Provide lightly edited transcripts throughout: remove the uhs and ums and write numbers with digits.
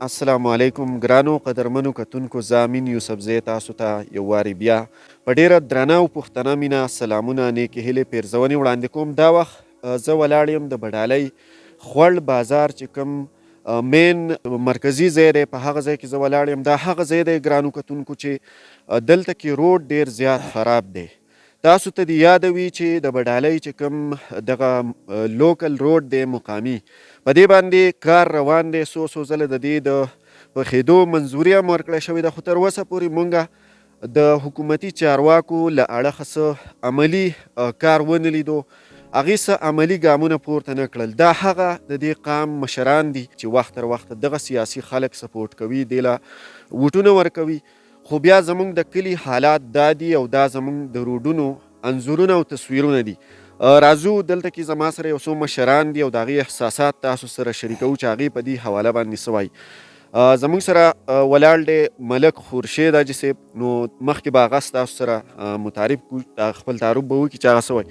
السلام علیکم ګرانو قدرمنو کتونکو، زه امین یوسفزی تاسو ته یو وارې بیا په ډیره درنه او پښتنه مینه سلامونه، نیکې هیلې، پیرزونې وړاندې کوم. دا وخت زه ولاړ یم د بډالۍ خوړ بازار چې کوم مین مرکزي ځای دی، په هغه ځای کې زه ولاړ یم. دا هغه ځای دی ګرانو کتونکو چې دلته کې روډ ډیر زیات خراب دی. تاسو ته دی یاد وي چې د بډالۍ چې کوم دغه لوکل روډ دی مقامي، په دې باندې کار روان دی. څو څو ځله د دې د پخېدو منظوري هم ورکړی شوې ده، خو تر اوسه پورې مونږ د حکومتي چارواکو له اړخه څه عملي کار ونه لیدو، هغې څه عملي ګامونه پورته نه کړل. دا هغه د دې قام مشران دي چې وخت تر وخته دغه سیاسي خلک سپورټ کوي، دې له ووټونه ورکوي، خو بیا زمونږ د کلي حالات دا دي او دا زمونږ د روډونو انځورونه او تصویرونه دي. راځو دلته کې زما سره یو څو مشران دي او د هغې احساسات تاسو سره شریکوو چې هغې په دې حواله باندې څه وایي. زمونږ سره ولاړ دی ملک خورشید حاجي صاحب، نو مخکې به هغه ستاسو سره متعارف کړو، خپل تعارف به وکړي چې هغه څه وایي.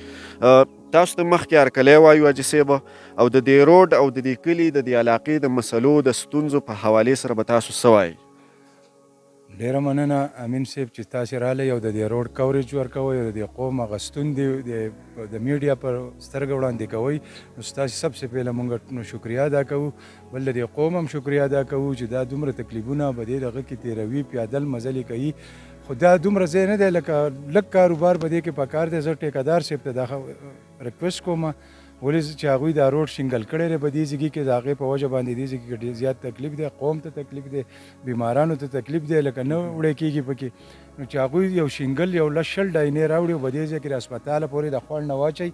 تاسو ته مخکې هرکلی وایو حاجي صاحب، او د دې روډ او د دې کلي د دې علاقې د مسلو د ستونزو په حوالې سره به تاسو څه وایئ؟ ډیره مننه امین صاحب چې تاسو رالی او د دې روډ کوریج ورکوئ او د دې قوم هغه ستونزې د میډیا پر سترګه وړاندې کوئ، نو ستاسو سب سے پهله مونږ نو شکریا ادا کوو. بل د دې قوم هم شکریا ادا کوو چې دا دومره تکلیفونه به دې دغه کې تېروي، پیادل مزلې کوي، خو دا دومره ځای نه دی، لکه لږ کاروبار په دې کې پکار دی. زه ټیکهدار صاحب ته دا ریکویسټ کوم ولې چې هغوی دا روډ شینګل کړی دی په دې ځای کې، د هغې په وجه باندې دې ځای کې ډېر زیات تکلیف دی، قوم ته تکلیف دی، بیمارانو ته تکلیف دی، لکه نه وړی کېږي پکې. نو چې هغوی یو شینګل یو لس شل ډاینې راوړي او په دې ځای کې د هسپتاله پورې د خوړ نه واچوي،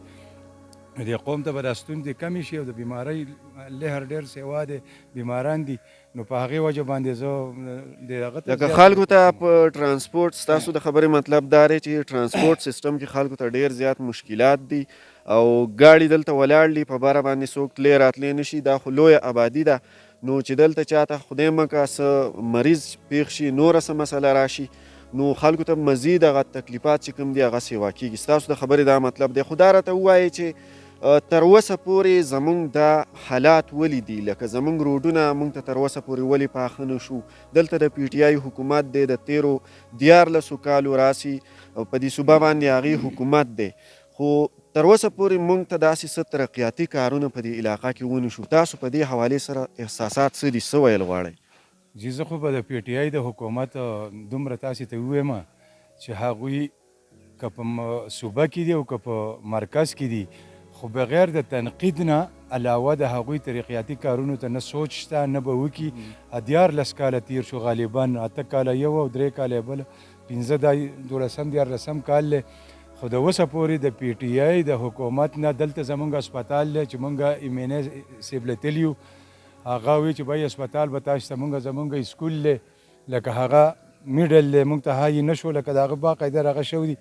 نو دې قوم ته به دا ستونزې کمې شي او د بیمارۍ لهر ډېر سیوا دی، بیماران دي، نو په هغې وجه باندې زه د هغه ته لکه خلکو ته په ترانسپورت، ستاسو د خبرې مطلب دا دی چې ترانسپورت سیستم کې خلکو ته ډېر زیات مشکلات دي او ګاډي دلته ولاړ دي، په بره باندې څوک تللی راتلی نه شي. دا خو لویه آبادي ده، نو چې دلته چاته خدای مه که څه مریض پېښ شي، نوره څه مسله راشي، نو خلکو ته مزید هغه تکلیفات چې کوم دي هغه سیوا کېږي. ستاسو د خبرې دا مطلب دی. خو دا راته ووایئ چې تر اوسه پورې زمونږ دا حالات ولې دي، لکه زمونږ روډونه مونږ ته تر اوسه پورې ولې پاخه نه شو؟ دلته د پي ټي آی حکومت دی، د تېرو 13 کالو راسي په دې صوبه باندې هغې حکومت دی، خو تر اوسه پورې مونږ ته داسې څه ترقیاتي کارونه په دې علاقه کې ونه شو. تاسو په دې حوالې سره احساسات څه دي، څه ویل غواړئ؟ جی زه خو به د پي ټي آی د حکومت دومره تاسې ته ووایم چې هغوی که په صوبه کې دي او که په مرکز کې دي، خو بغیر د تنقید نه علاوه د هغوی ترقیاتي کارونو ته نه سوچ شته نه به وکړي. 13 کاله تیر شو، غالبا 8 کاله یو او 3 کاله بل، 5 دا 12 13 کال دی، خو د اوسه پورې د پي ټي آی د حکومت نه دلته زمونږ هسپتال دی چې مونږ ایم این ای صاحب له تللي یو، هغه وایي چې بھای هسپتال به تاسو ته مونږ زمونږ سکول دی، لکه هغه میډل دی، مونږ ته های نه شو، لکه د هغه باقاعده راغه شوی دی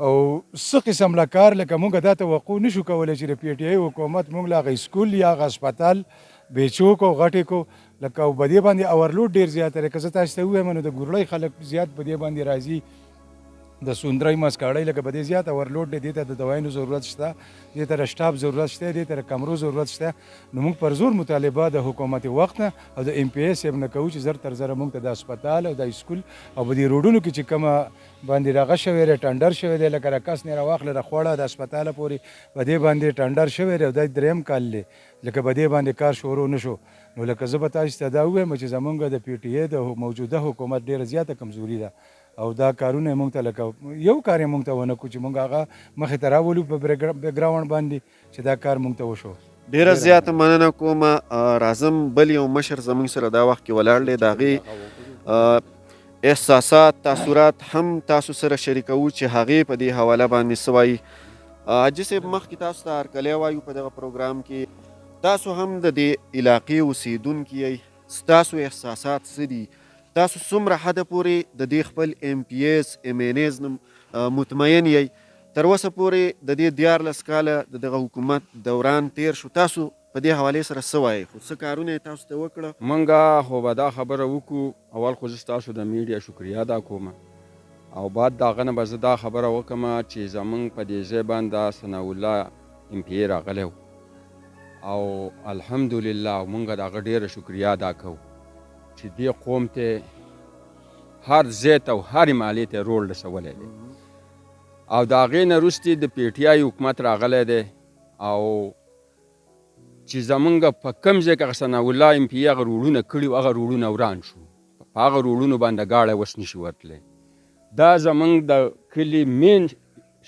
او څه قسم له کار لکه مونږ دا توقع نه شو کولی چې د پي ټي آی حکومت مونږ له هغه سکول یا هغه هسپتال بیچو کو غټې کو، لکه او په دې باندې اورلوډ ډېر زیات دی. که زه تاسو ته ووایم نو د ګورړۍ خلک زیات په دې باندې راځي، د سوندرۍ مسکاړۍ لکه په دې زیات اورلوډ دی، دې ته د دوایانو ضرورت شته، دې ته د سټاف ضرورت شته، دې ته د کمرو ضرورت شته. نو موږ پر زور مطالبه د حکومت وخت نه او د ایم پي ای صاحب نه کوو چې زر تر زره موږ ته د هسپتال او د سکول او په دې روډونو کې چې کومه باندې راغه شوی دی، ټنډر شوی دی، لکه رکس نه راواخله د خوړه د هسپتاله پورې په دې باندې ټنډر شوی دی او دا دریم کال دی لکه په دې باندې کار شروع نه شو. نو لکه زه به تاسو ته دا ووایم چې زمونږ د پي ټي ای د موجوده حکومت ډېره زیاته کمزوري ده او دا کارونه مونږ ته لکه یو کار یې مونږ ته ونه کړو چې مونږ هغه مخې ته راولو په بکګراونډ باندې چې دا کار مونږ ته وشو. ډېره زیاته مننه کوم. راځم بل یو مشر زمونږ سره دا وخت کې ولاړ دی، د هغې احساسات تاثرات هم تاسو سره شریکوو چې هغې په دې حواله باندې څه وایي. حاجي صاحب مخکې تاسو ته هرکلی وایو په دغه پروګرام کې، تاسو هم د دې علاقې اوسېدونکي یئ، ستاسو احساسات څه دي؟ تاسو څومره حده پورې د دې خپل ایم پي ایز ایم این ایز نه مطمئن یئ؟ تر اوسه پورې د دې 13 کاله د دغه حکومت دوران تیر شو، تاسو په دې حوالې سره څه وایئ؟ خو څه کارونه یې تاسو ته وکړه؟ مونږ خو به دا خبره وکړو، اول خو زه ستاسو د میډیا شکریه ادا کوم او بعد د هغه نه به زه دا خبره وکړم چې زمونږ په دې ځای باندې ثناء الله ایم پي ای راغلی و او الحمدلله مونږ د هغه ډېره شکریه ادا کوو. چې دې قوم ته هر ځای ته او هرې محلې ته روډ رسولی دی. او د هغې نه وروسته د پي ټي آی حکومت راغلی دی او چې زمونږ په کوم ځای کې هغه ثناءالله ایم پي هغه روډونه کړي وو، هغه روډونه وران شو. په هغه روډونو باندې ګاډی اوس نشي ورتلی. دا زمونږ د کلي مین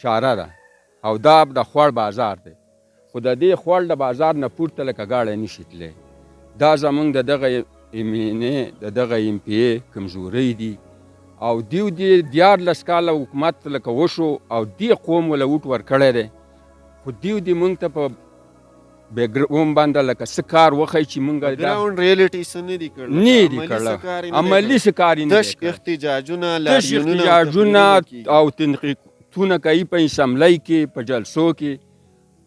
شاره ده او دا د خوړ بازار دی، خو د دې خوړ د بازار نه پورته لکه ګاډی نشي تللی. دا زمونږ د دغه ایم این ای د دغه ایم پي ای کمزورۍ دي. او دیو دې 13 کاله حکومت لکه وشو او دې قوم وله ووټ ورکړی دی، خو دیو دې مونږ ته په بیک ګراوند باندې لکه څه کار وښیي چې مونږ دا ګراوند ریالټي څه نه دي کړل، نه دي کړل، عملي څه کار یې نه دی تش کړی. احتجاجونه، تش لاریونونه او احتجاجونه تقریرونه کیږي. او تنقیدونه کوي په اسمبلۍ کې، په جلسو کې.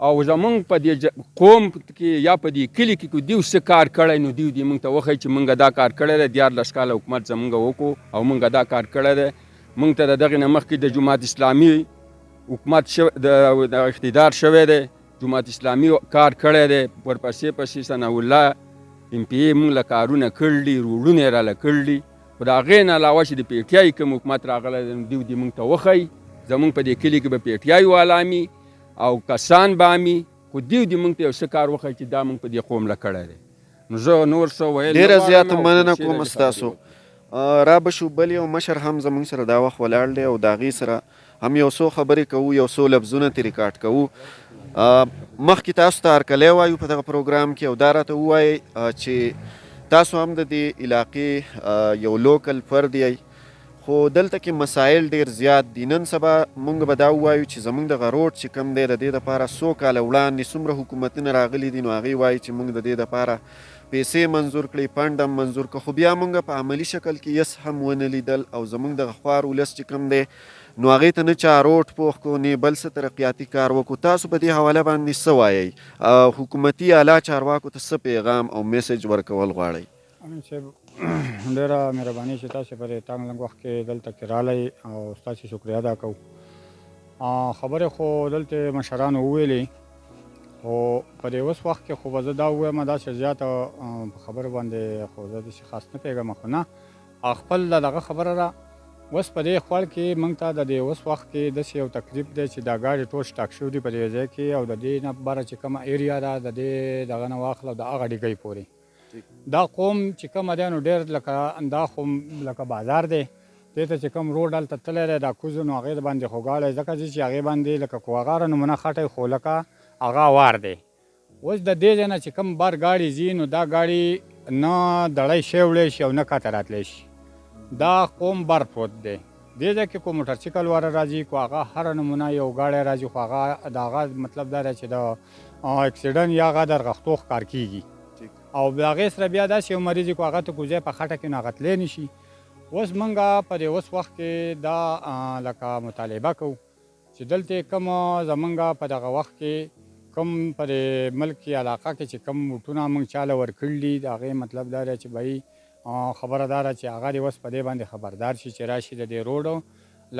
او زمونږ په دې قوم کې یا په دې کلي کې که دیو څه کار کړی نو دیو دې مونږ ته وښیي چې مونږ دا کار کړی دی، 13 کاله حکومت زمونږ وکړو او مونږ دا کار کړی دی. مونږ ته د دغې نه مخکې د جماعت اسلامي حکومت د اقتدار شوی دی، جماعت اسلامي کار کړی دی، ورپسې پسې ثناءالله ایم پي ای مونږ له کارونه کړي دي، روډونه یې راله کړي دي. خو د هغې نه علاوه چې د پي ټي آی کوم حکومت راغلی دی نو دیو دې مونږ ته وښیي. زمونږ په دې کلي کې به پي ټي آی والا مي او کسان به مي، خو دیو دې مونږ ته یو څه کار وښیي چې دا مونږ په دې قوم له کړی دی. نو زه نور څه ویل نه ډېره غواړم زیاته او مننه ورپسې کوم لږې خبرې ستاسو. وکړم. را به شو بل یو مشر هم زمونږ سره دا وخت ولاړ دی او د هغې سره هم یو څو خبرې کوو، یو څو لفظونه ترې ریکارډ کوو. مخکې تاسو ته هرکلی وایو په دغه پروګرام کې، او دا راته ووایئ چې تاسو هم د دې علاقې یو لوکل فرد یئ، خو دلته کې مسایل ډیر زیات دي. نن سبا مونږ به دا ووایو چې زمونږ دغه روډ چې کوم دی د دې دپاره څو کاله وړاندې څومره حکومتونه راغلي دي، نو هغې وایي چې مونږ د دې دپاره پیسې منظور کړې، فنډ هم منظور کړ، خو بیا مونږ په عملي شکل کې یس هم ونه لیدل. او زمونږ دغه خوار ولس چې کوم دی نو هغې ته نه چا روډ پوخ کړو، نه بل څه ترقیاتي کار وکړو. تاسو په دې حواله باندې څه وایئ؟ حکومتي اعلی چارواکو ته څه پیغام او میسج ورکول غواړئ؟ امین صاحب، ډېره مهرباني چې تاسې په دې تنګ لنګ وخت کې دلته کې راغلی او ستاسې شکریه ادا کوو. خبرې خو دلته مشرانو وویلې، خو په دې اوس وخت کې خو به زه دا ووایم داسې زیاته په خبرو باندې خو زه داسې خاص نه پوهېږم، خو نه خپل د دغه خبره ده. اوس په دې خوړ کې موږ ته د دې اوس وخت کې داسې یو تکلیف دی چې دا ګاډي ټول سټاک شوي دي په دې ځای کې، او د دې نه بره چې کومه ایریا ده د دې دغه نه واخله د هغه ډیګۍ پورې دا قوم چې کومه دی نو ډېر لکه دا خو لکه بازار دی، دې ته چې کوم روډ هلته تللی دی دا کوزو نو هغې باندې خو ګاډی ځکه ځي چې هغې باندې لکه کوغاره نمونه خټی خو لکه هغه وار دی. اوس د دې ځای نه چې کوم بار ګاډي ځي نو دا ګاډي نه دړی شی وړی شي او نه کښته راتلی شي، دا قوم بر پروت دی. دې ځای کې کو موټرسایکل واره راځي کو هغه هره نمونه یو ګاډی راځي، خو هغه د هغه مطلب دا دی چې د اکسیډنټ یا هغه د رغښتو ښکار کېږي، او د هغې سره بیا داسې یو مریض کو هغه ته کوزی په خټه کې نو هغه تللی نه شي. اوس موږ په دې اوس وخت کې دا لکه مطالبه کوو چې دلته کوم زمونږ په دغه وخت کې کوم په دې ملک کې علاقه کې چې کوم ووټونه موږ چاله ورکړي دي، د هغې مطلب دا دی چې بهي خبره دا ده چې هغه دې اوس په دې باندې خبردار شي چې راشي د دې روډ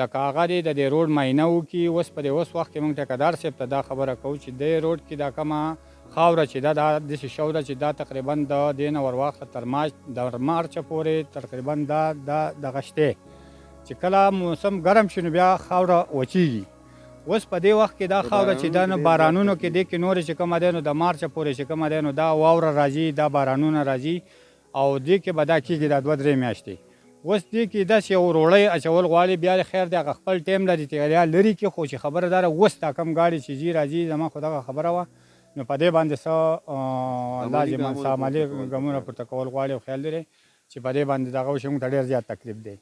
لکه هغه دې د دې روډ معاینه وکړي. اوس په دې اوس وخت کې موږ ټیکهدار صاحب ته دا خبره کوو چې دې روډ کې دا کومه خاوره چې ده دا داسې شوې ده چې دا تقریبا د دې نه ورواخله تر مارچه پورې تقریبا دا دغه شته چې کله موسم ګرم شي نو بیا خاوره وچیږي. اوس په دې وخت کې دا خاوره چې ده نو بارانونو کې دې کې نورې چې کومه دی نو د مارچه پورې چې کومه دی نو دا واوره راځي، دا بارانونه راځي او دې کې به دا کېږي دا 2-3 میاشتې. اوس دې کې داسې یو روړی اچول غواړي، بیا خیر دی هغه خپل ټایم لري چې یا لرې کړي، خو چې خبره دا ده اوس دا کوم ګاډي چې ځي راځي زما خو دغه خبره وه نو په دې باندې څه لازم څه عملي ګامونه پورته کول غواړي او خیال لري چې په دې باندې دغه وشي. موږ ته ډېر زیات تکلیف دی.